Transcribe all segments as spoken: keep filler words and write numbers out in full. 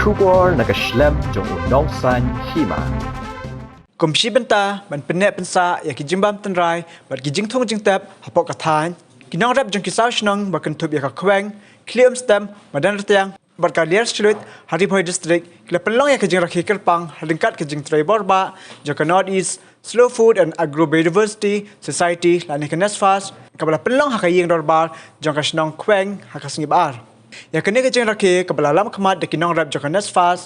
Khubor na ka shlem jong u nongsan hima. Kum shi bynta ban pynneh pynsah ïa ki jingbam tynrai bad ki jingthung jingtep hapoh ka thaiñ, ki nongrep jong ki saw shnong ba kynthup ïa ka Khweng, Khlieh Umstem, Madan Rtiang bad ka Liar Shluit ha Ri Bhoi District ki la pynlong ïa ka jingrakhe kyrpang ha ryngkat ka jingtrei borbah jong ka North East Slow Food and Agro Biodiversity Society lane ka NESFAS, kaba la pynlong ha ka ïing dorbar jong ka shnong Khweng ha ka sngi ba ar. Ïa kane ka jingrakhe kaba la lam khmat da ki nongrep jong ka NESFAS,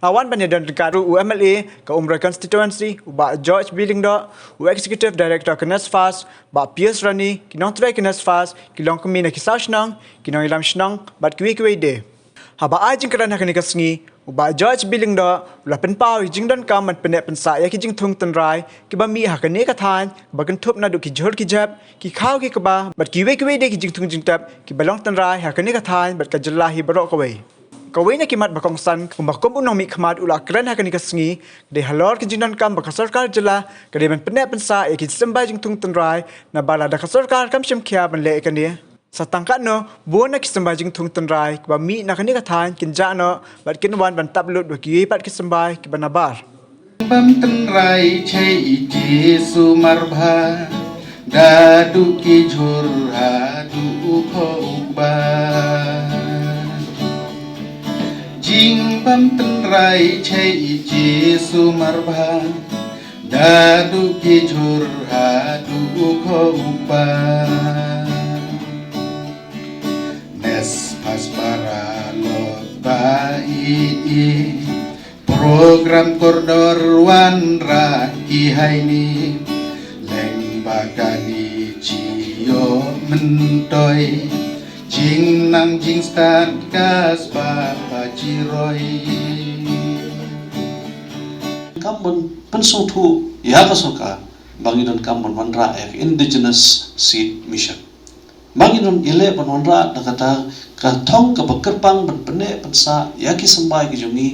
la wan ban ïadon ryngkat ruh u MLA ka Umroi Constituency, u Bah George B Lyngdoh, u Executive Director ka NESFAS, Bah Pius Rani, ki nongtrei ka NESFAS, ki longkmie na ki saw shnong, ki nongïalam shnong bad kiwei kiwei de. Haba ai jingkren ha kane ka sngi, u Bah George B Lyngdoh u la pynpaw ïa ka jingdonkam ban pynneh pynsah ïa ki jingthung tynrai kiba mih ha kane ka thaiñ, ba kynthup naduh ki jhur ki jep, ki khaw ki kba bad kiwei kiwei de ki jingthung jingtep kiba long tynrai ha kane ka thaiñ bad ka jylla hi baroh kawei. Kawei na ki mat ba kongsan, kumba kum u nongmihkhmat u la kren ha kane ka sngi, ka dei halor ka jingdonkam ba ka sorkar jylla ka dei ban pynneh pynsah ïa ki symbai jingthung tynrai, naba lada ka sorkar kam shim khia ban leh ïa kane, sa tang katno bun na ki symbai jingthung tynrai kiba mih na kane ka thaiñ kin jah noh bad kin wan ban tap lut bad kiwei pat ki symbai kiba nabar. Bam tynrai chei Jisu marbha, da duh ki jhur ha duh u kho u kba. Jing bam tynrai chei Jisu marbha, da duh ki jhur ha duh u kho u kba. Nes pas para lok ba i i. Program kordor wanrah ki haini, leng ba kani chi ïoh myntoi, jingnang jingstad ka spah ba chi roi. Kam ban pynsngewthuh ïa ka sorkar ba ngi donkam ban wanrah ïa ka Indigenous Seed Mission. Ba ngi don ïaleh ban wanrah da kata ka thong kaba kyrpang ban pynneh pynsah ïa ki symbai ki jong ngi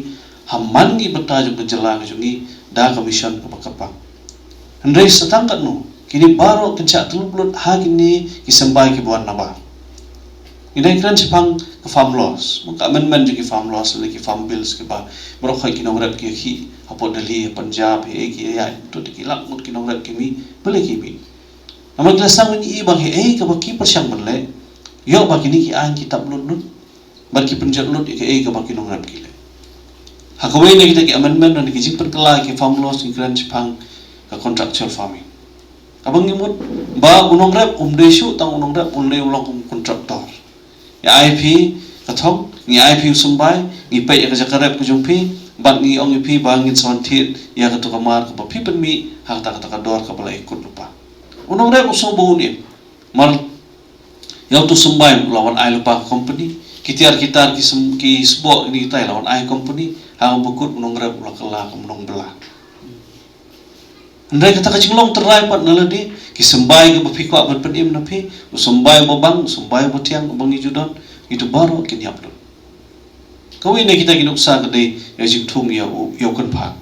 ha man ki bynta jong ka jylla ka jong ngi da ka mission kaba kyrpang. Hynrei sa tang katno kine baroh kin shah tyllup lut ha kine ki symbai kiba wan nabar. Ngi dang kren shaphang ka farm laws, ka amendment jong ki farm laws lane ki farm bills kiba baroh khoit ki nongrep ki ïakhih hapoh Delhi, ha Punjab, ha ei ki ei, to ki lak ngut ki nongrep ki mih, balei ki mih. Namar ki la sdang ban ïohi ba hei ei kaba ki pyrshang ban leh, ïoh ba kine ki aiñ ki tap lut lut bad ki pynjot lut ïa kaei kaba ki nongrep ki leh. Ha kawei na kita ki amendment na ki jingpynkylla ki farm laws ngi kren shaphang ka contractual farming. Kaba ngi mut ba u nongrep um dei shuh tang u nongrep, un dei u long kum u contractor. Ngi ai phi ka thong, ngi ai phi u symbai, ngi peit ïa ka jaka rep ka jong phi bad ngi ong ïa phi ba ngin sa wan thied ïa kato ka mar kaba phi pynmih ha kata kata ka dor kaba la ïakut lypa. U nongrep u sngew ba un im. Mar ïa uto u symbai u la wan ai lypa ka company, ki tiar ki tar ki sym-, ki sboh kine kitai la wan ai company, ha kaba kut u nongrep u la kylla kum u nongbylla. Hynrei kata ka jinglong tynrai pat na lade, ki symbai kiba phi kwah ban pynim na phi, u symbai uba bang, u symbai uba thiang uba ngi ju don, kito baroh kin ïap lut. Kawei na kita ki nuksa ka dei ïa ka jingthung ïa u, ïa u kynphad.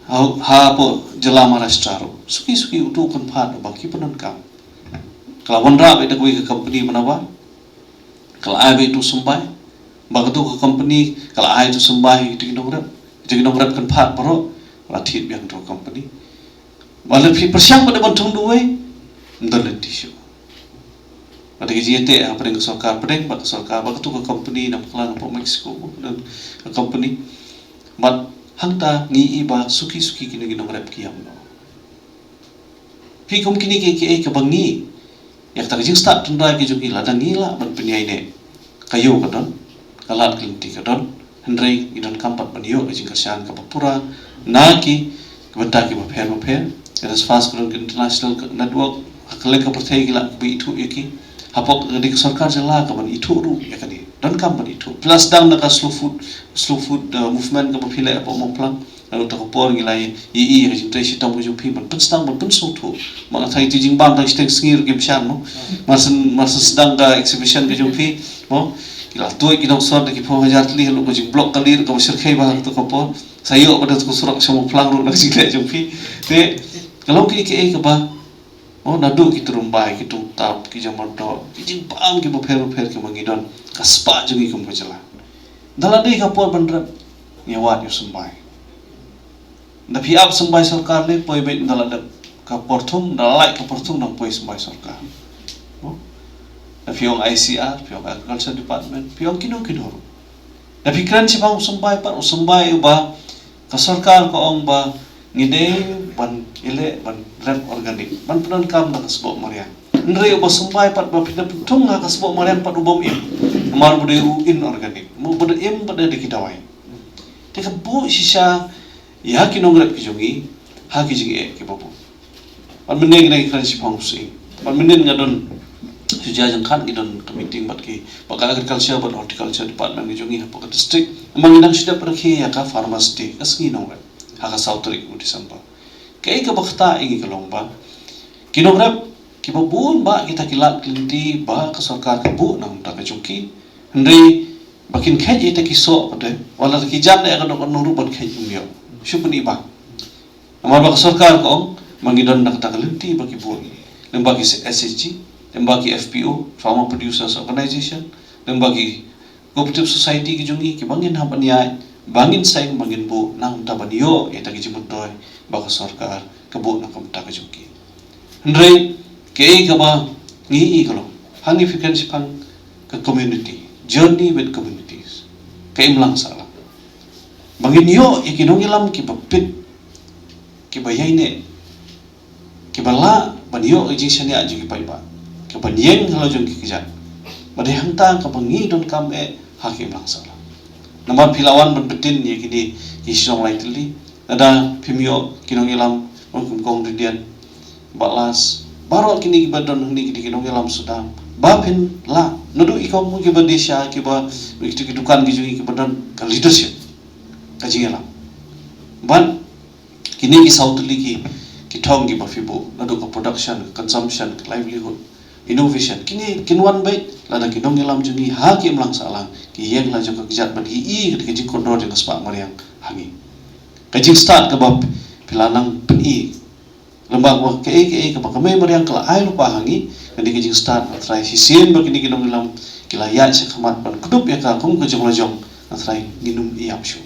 Ha, hapoh jylla Maharashtra ruh, suki suki uto u kynphad uba ki pyndonkam, ka la wanrah beit da kawei ka company ba nabar, ka la ai beit uto u symbai, ba kato ka company ka la ai uto u symbai ha kito ki nongrep, kito ki nongrep kynphad baroh ka la thied biang da kato ka company. Ba lada phi pyrshang pat ban thung duwai, ym don lynti shuh. Bad ka jingïateh hapdeng ka sorkar pdeng bad ka sorkar, ba kato ka company na Mawkla, na Mexico, ka company. Bad hangta ngi ïohi ba suki suki kine ki nongrep ki ïap noh. Phi kum kine kiei kiei kaba ngi, ïa kata ka jingstad tynrai ki jong ngi, lada ngi lah ban pynïaineh, ka ïew ka don, ka lad ka lynti ka don, hynrei ngi donkam pat ban ïoh ka jingkyrshan kaba pura na ki, ki bynta kiba pher bapher. Ka NESFAS ka don ka international network, ha kylleng ka pyrthei ki lah ban ithuh ïa ki. Hapoh kane ka sorkar jylla ka ban ithuh ruh ïa kane, donkam ban ithuh. Phi la sdang na ka slow food, slow food, uh, movement kaba phi leh hapoh Mawphlang. Naduh kata ka por ngi la ïohi ïa ka jingtrei shitom ka jong phi ban pynsdang ban pynsngewthuh. Ba nga tharai ïa ka jingbam tang shiteng sngi ruh kim shan mo. Mar syn, mar syn sdang ka exhibition ka jong phi mo, ki la tuid ki nongsor da ki phew hajar tylli, haduh ka jingblock kali ruh kaba shyrkhei bha ha kata ka por. Sa ïoh ba da ka surok sha Mawphlang ruh na ka jingtrei jong phi. Te ka long kiei kiei kaba, mo, naduh ki tyrumbai, ki tungtap, ki jamardoh, ki jingbam kiba pher bapher kiba ngi don, ka spah jong ngi kum ka jylla. Da la dei ka por ban rep, ïa wad ïa u symbai. Da phi ap symbai sorkar lei, poi beit da la dep ka por thung, da la lait ka por thung dang poi symbai sorkar. No? Da phi ong I C R, phi ong Agriculture Department, phi ong kino kino ruh. Da phi kren shaphang u symbai pat, u symbai uba ka sorkar ka ong ba ngi dei ban ïaleh ban rep organic, ban pyndonkam da ka sboh mariang. Hynrei uba symbai pat ba phi da pynthung ha ka sboh mariang pat u bym im. Namar ba dei u inorganic. Mo ba da im ba da ki dawai. Te ka buh shisha ïa ki nongrep ki jong ngi ha ki jingeh kiba bun. Pat mynne ngi dang kren shaphang u sying. Pat mynne nga don shu jia jingkhat ngi don ka meeting bad ki, bad ka agriculture bad horticulture department ki jong ngi hapoh ka district. Namar ngi dang shu dep rakhe ïa ka farmers day, ka sngi nongrep, ha ka saw tarik u December. Kaei kaba ktah ïa ngi ka long ba ki nongrep kiba bun ba kita ki lad ki lynti ba ka sorkar ka buh na ka bynta ka jong ki. Hynrei ba kin kheit ïa kita ki soh pat, wat la ki jan ïa ka doh ka nong ruh ban kheit ym ïoh. Shu pyni ba Namar ba ka sorkar ka ong ba ngi don na kata ka lynti ba ki bun. Lyngba ki S H G, lyngba ki F P O, Farmer Producers Organization, lyngba ki Cooperative Society ki jong ngi kiba ngin hap ban ïaid, ba ngin seng, ba ngin buh, na ka bynta ban ïoh ïa kita ki jingmyntoi ba ka sorkar ka buh na ka bynta ka jong ki. Hynrei kaei kaba ngi i ka long, ha ngi phi kren shaphang ka community, journey with communities. Ka imlang sahlang. Ba ngin ïoh ïa ki nongïalam kiba fit, kiba ïaineh, kiba lah ban ïoh ïa ka jingshaniah jong ki paidbah, kiban ïeng halor jong ki kjat. Ba dei hangta kaba ngi donkam eh ha ka imlang sahlang. Namar phi la wan ban btin ïa kine ki shnong lai tylli, lada phim ïoh ki nongïalam, kum Kong Ryndiat, Bah Las, baroh kine kiba don hangne, kine ki nongïalam sudam, ba phin lah, naduh i kong kiba dei sha, kiba, kito ki dukan ki jong ngi kiba don ka leadership, ka jingïalam. Bad kine ki saw tylli ki, ki thong kiba phi buh, naduh ka production, ka consumption, ka livelihood, innovation, kine kin wan beit lada ki nongïalam jong ngi ha ka imlang sahlang ki ïeng halor jong ka kjat bad ki i ka jingkordor jong ka spah mariang ha ngi. Ka jingstad kaba phi la nang pyni, lyngba kaba kaei kaei kaba ka mei mariang ka la ai lypa ha ngi, ka dei ka jingstad, nga trai, shisien ba kine ki nongïalam ki la ïaid sha khmat ban kdup ïa ka kum ka jong la jong, nga trai, ngin ym ïap shuh.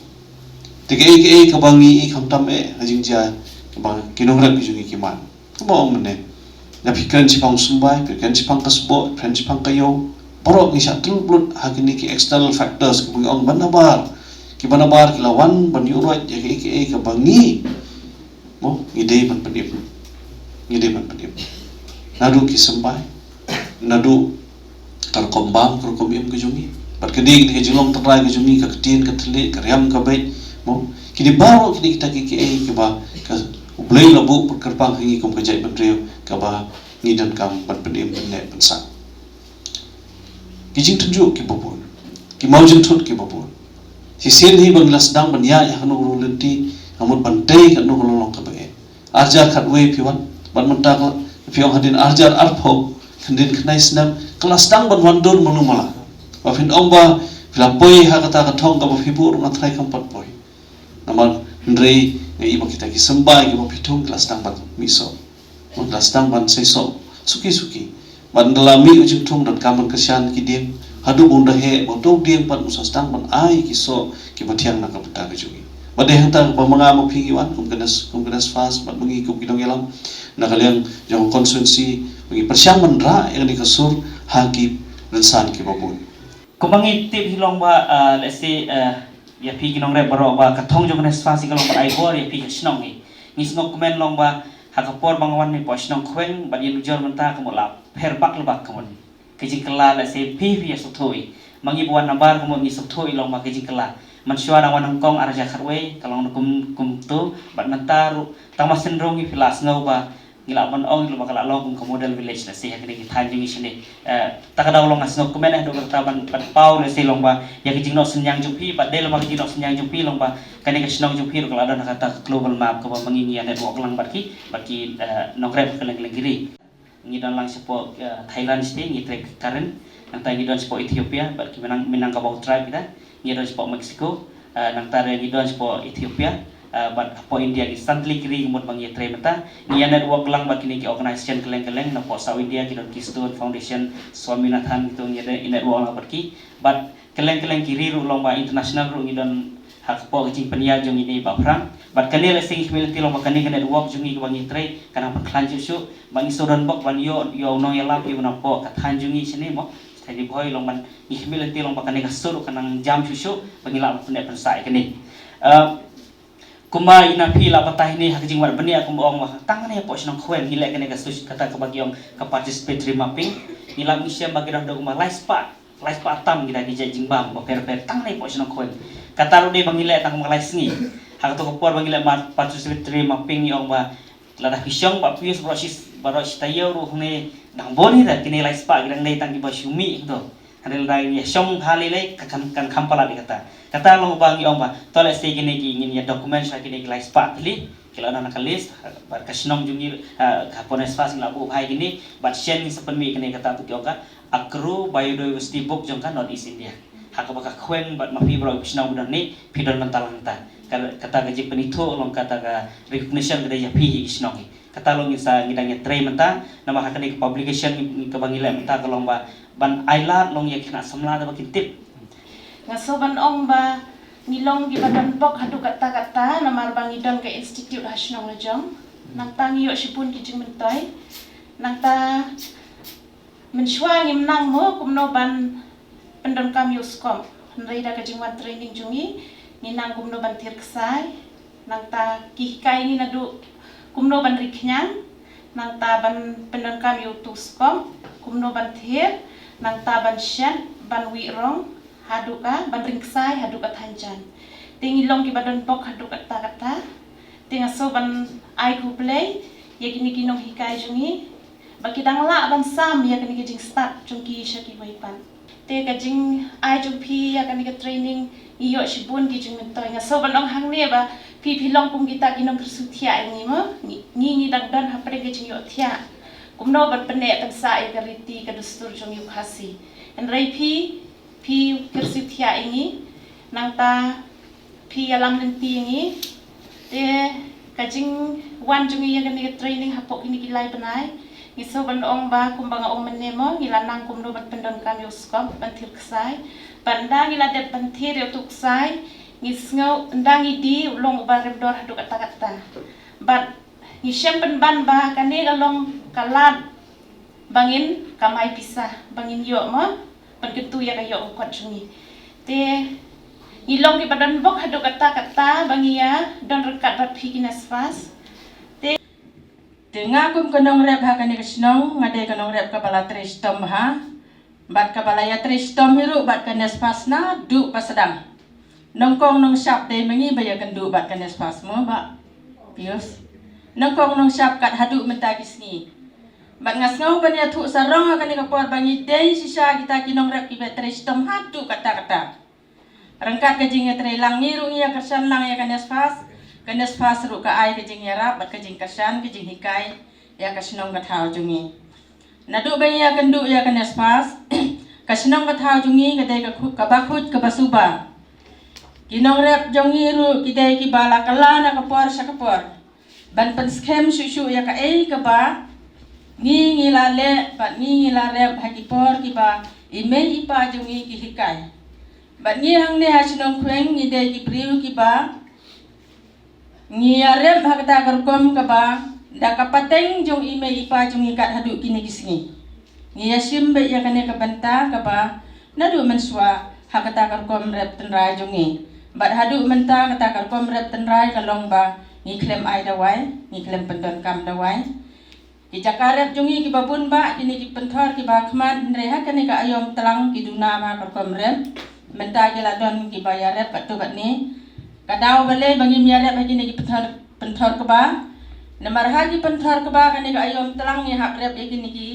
Te kaei kaei kaba ngi i khamtam eh ha jingjia kaba ki nongrep ki jong ngi ki man. Kumba ong mynne, da phi kren shaphang u symbai, phi kren shaphang ka sboh, phi kren shaphang ka ïew. Baroh ngi shah tylli blut ha kine ki external factors kiba ngi ong ban nabar, kiba nabar ki la wan ban ïuhroit ïa kaei kaei kaba ngi, mo, ngi dei ban pynim. Ngi dei ban pynim. Naduh ki symbai, naduh ka rukom bam, ka rukom im ka jong ngi. Bad ka dei ka jinglong tynrai ka jong ngi, ka ktien, ka thylliej, ka riam, ka beit, mo. Kine baroh kine kita ki, kiei kiba ka U Blei la buh pyrkhat kyrpang ha ngi kum ka jaitbynriew kaba ngi donkam ban pynim, pynneh, pynsang. Ki jingtynjuh kiba bun, ki mawjingthut kiba bun. Shisien hi ba ngi la sdang ban ïaid ha kano kano ka lynti, ka mut ban tei kano kano ka long kaba eh. Arhajar khatwei phi wan, bad mynta ka phi ong hadien arhajar arphew, khyndiat khyndai snem, ka la sdang ban wan dur mano mala. Ba phin ong ba phi la poi ha kata ka thong kaba phi buh ruh nga trai kam pat poi. Namar hynrei nga i ba kita ki symbai kiba phi thung ki la sdang ban mih soh. Ki la sdang ban sei soh suki suki. Bad ynda la mih u jingthung donkam ban kyrshan ki dieng, haduh ba un da heh, ba uto u dieng pat un sa sdang ban ai ki soh kiba thiang na ka bynta ka jong ngi. Bad dei hangta kaba ma nga ma phi ngi wan kum ka NES, kum ka NESFAS, bad ma ngi kum ki nongïalam na ka liang jong ka constituency, ma ngi pyrshang ban rah ïa kane ka sur ha ki rynsan kiba bun. Kumba ngi tip hi long ba, ah, let's say, ah, ïa phi ki nongrep baroh, ba ka thong jong ka NESFAS hi ka long ban ai bor ïa phi ka shnong hi. Ngi sngewkmen long ba ha ka por ba nga wan hapoh shnong Khweng bad ïa nujor mynta ka mut la pher bak la bak ka mut. Ka jingkylla, let's say, phi phi ïa sngewthuh. Ma ngi ba wan nabar ka mut ngi sngewthuh long ba ka jingkylla. Mynshuwa nang wan nyngkong arhajar khatwei ka long kum, kumto, bad mynta ruh tang ba shen rong ngi phi la sngew ba ngi lah ban ong ïa ka long kum ka model village, let's say, ha kine ki thaiñ jong ngi shane. Eh, ta ka daw long nga sngewkmen eh, haduh katta ban, ban paw, let's say, long ba ïa ka jingnoh synñiang jong phi, bad dei long ba ka jingnoh synñiang jong phi long ba kane ka shnong jong phi ruh ka la don ha kata ka global map kaba ma ngi ngi ïa network lang bad ki, bad ki, eh, nongrep kylleng kylleng ki ri. Ngi don lang shapoh, eh, Thailand shatei, ngi trei ka current. Nangta ngi don shapoh Ethiopia bad ki Minang-, Minangkabau tribe kita. Ngi don shapoh Mexico, eh, nangta re ngi don shapoh Ethiopia, eh, bad hapoh India ngi san tylli ki ri ka mut ba ngi ïa trei mynta. Ngi ïa network lang bad kine ki organisation kylleng kylleng, napoh South India ki don Keystone Foundation, Swaminathan, kito ngi ïa network lang bad ki. Bad Kylleng kylleng ki ri ruh long ba international ruh ngi don ha ka pok ka jingpynïaid jong ngi ne ba phrang. Bad kane lehse ngi khmih lynti long ba kane ka network jong ngi kaba ngi trei ka nang pynkhlaiñ shuh shuh. Ba ngi shu don bok ban ïoh ïoh u nongïalap ïoh u nongpok ka thaiñ jong ngi shane mo. Thaiñ Ri Bhoi long ban ngi khmih lynti long ba kane ka sur ka nang jam shuh shuh ba ngi lah ban pynneh pynsah ïa kane. Eh, Kumba ina phi la batai ne ha ka jingwad bniah kumba ong ba tang ne pok shnong khweng ngi leh kane ka sus kata kaba ki ong ka participatory mapping. Ngi lap ngi shem ba ki dang dong ba lai spah, lai spah tam ki da ki jait jingbam ba per per tang ne pok shnong khweng. Kata ruh dei ba ngi leh tang ba lai sngi. Ha kato ka por ba ngi leh ma participatory mapping ngi ong ba lada phi shong ba phi ïoh ba shi ba shi taïew ruh ne dang bun hi da kine lai spah ki dang dei tang ki ba shu mih to. Hynrei lada ïa shong ha lei lei ka kan kan kham palat ïa kata. Kata long ba ngi ong ba to lehse kine ki ngin ïa document sha kine ki lai spah tylli ki la na ka list bad ka shnong jong ngi, eh, ka pon spas ngi la buh bha ïa kine bad shen ngi sa pynmih kine kata tu ki ong ka Agro Biodiversity Book jong ka North East India. Ha kaba ka khweng bad ma phi baroh ki shnong ba don ne phi don mynta lang ta. Ka- Kata ka jingpynithuh long kata ka recognition ka dei ïa phi hi ki shnong hi. Kata long ngi sa ngi dang ïa trei mynta namar ha kane ka publication ngi- kaba ngi leh mynta ka long ba ban ai lad long ïa ki khynnah samla da ba kin tip. Nga shu ban ong ba ngi long kiba don bok haduh katta katta namar ba ngi don ka institute ha shnong la jong. Nangta ngi ïoh shibun ki jingmyntoi. Nangta mynshuwa ngim nang mo kumno ban pyndonkam ïa u skom. Hynrei da ka jingwan training jong ngi ngi nang kumno ban thied ksai. Nangta ki hikai ngi naduh kumno ban ri khñiang, nangta ban pyndonkam ïa utu u skom, kumno ban thied, nangta ban shet, ban wih rong, haduh ka ban ring ksai haduh ka thaiñ jaiñ. Te ngi long kiba don bok haduh katta katta. Te nga shu ban ai khublei ïa kine ki nonghikai jong ngi ba ki dang lah ban sam ïa kane ka jingstad jong ki sha kiwei pat. Te ka jingai jong phi ïa kane ka training ngi ïoh shibun ki jingmyntoi. Nga shu ban ong hangne ba phi phi long kum kita ki nongkyrsiew thiah ïa ngi mo. Ngi ngi ngi dang don hapdeng ka jingïohthiah kumno ban pynneh pynsah ïa ka riti ka dustur jong ngi u Khasi. Hynrei phi phi kyrsiew thiah ïa ngi, nangta phi ïalam lynti ïa ngi. Te ka jingwan jong ngi ïa kane ka training hapoh kine ki lai bnai ngi shu ban ong ba kumba nga ong mynne mo ngi la nang kumno ban pyndonkam ïa u skom ban thied ksai. Bad ynda ngi la dep ban thied ïa utu u ksai ngi sngew ynda ngi die u long uba rem dor haduh katta katta. Bad ngi shem pynban ba kane ka long ka lad ba ngin kamai pisa ba ngin ïoh mo ban kyntu ïa ka ïoh ka kot jong ngi. Te ngi long kiba don bok haduh katta katta ba ngi ïa don ryngkat bad phi ki NESFAS. Te te nga kum ka nongrep ha kane ka shnong nga dei ka nongrep kaba la trei shitom bha bad kaba la ïa trei shitom hi ruh bad ka NESFAS naduh ba sdang. Nongkong nongshap dei ma ngi ba ïa kynduh bad ka NESFAS mo Bah Pius. Nongkong nongshap kat haduh mynta ki sngi. Bad nga sngew ban ïathuh sarong ha kane ka por ba ngi dei shisha kita ki nongrep kiba trei shitom haduh katta katta. Ryngkat ka jingïatrei lang ngi ruh ngi ïa kyrshan lang ïa ka NESFAS. Ka NESFAS ruh ka ai ka jingïarap bad ka jingkyrshan ka jinghikai ïa ka shnong ka thaw jong ngi. Naduh ba ngi ïa kynduh ïa ka NESFAS ka shnong ka thaw jong ngi ka dei ka khuid kaba khuid kaba suba. Ki nongrep jong ngi ruh ki dei kiba la kylla na ka por sha ka por ban pynskhem shuh shuh ïa kaei kaba ngi ngi la leh bad ngi ngi la rep ha ki por kiba i mei i pa jong ngi ki hikai. Bad ngi hangne ha shnong Khweng ngi dei ki briew kiba ngi ïa rep ha kata ka rukom kaba da ka pateng jong i mei i pa jong ngi kat haduh kine ki sngi. Ngi ïa shim beit ïa kane ka bynta kaba naduh mynshuwa ha kata ka rukom rep tynrai jong ngi. Bad haduh mynta kata ka rukom rep tynrai ka long ba ngi khlem ai dawai, ngi khlem pyndonkam dawai. Ki jaka rep jong ngi kiba bun bah kine ki pynthor kiba khmat hynrei ha kane ka aïom tlang ki duna ma ka rukom rep. Mynta ki la don kiba ïa rep katto katne. Ka daw balei ba ngim ïa rep ha kine ki pynthor pynthor kba. Namar ha ki pynthor kba kane ka aïom tlang ngi hap rep ïa kine ki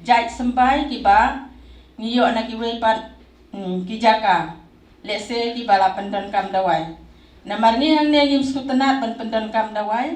jait symbai kiba ngi ïoh na kiwei pat ki jaka. Lehse kiba la pyndonkam dawai. Namar ngi hangne ngim sngewtynnat ban pyndonkam dawai.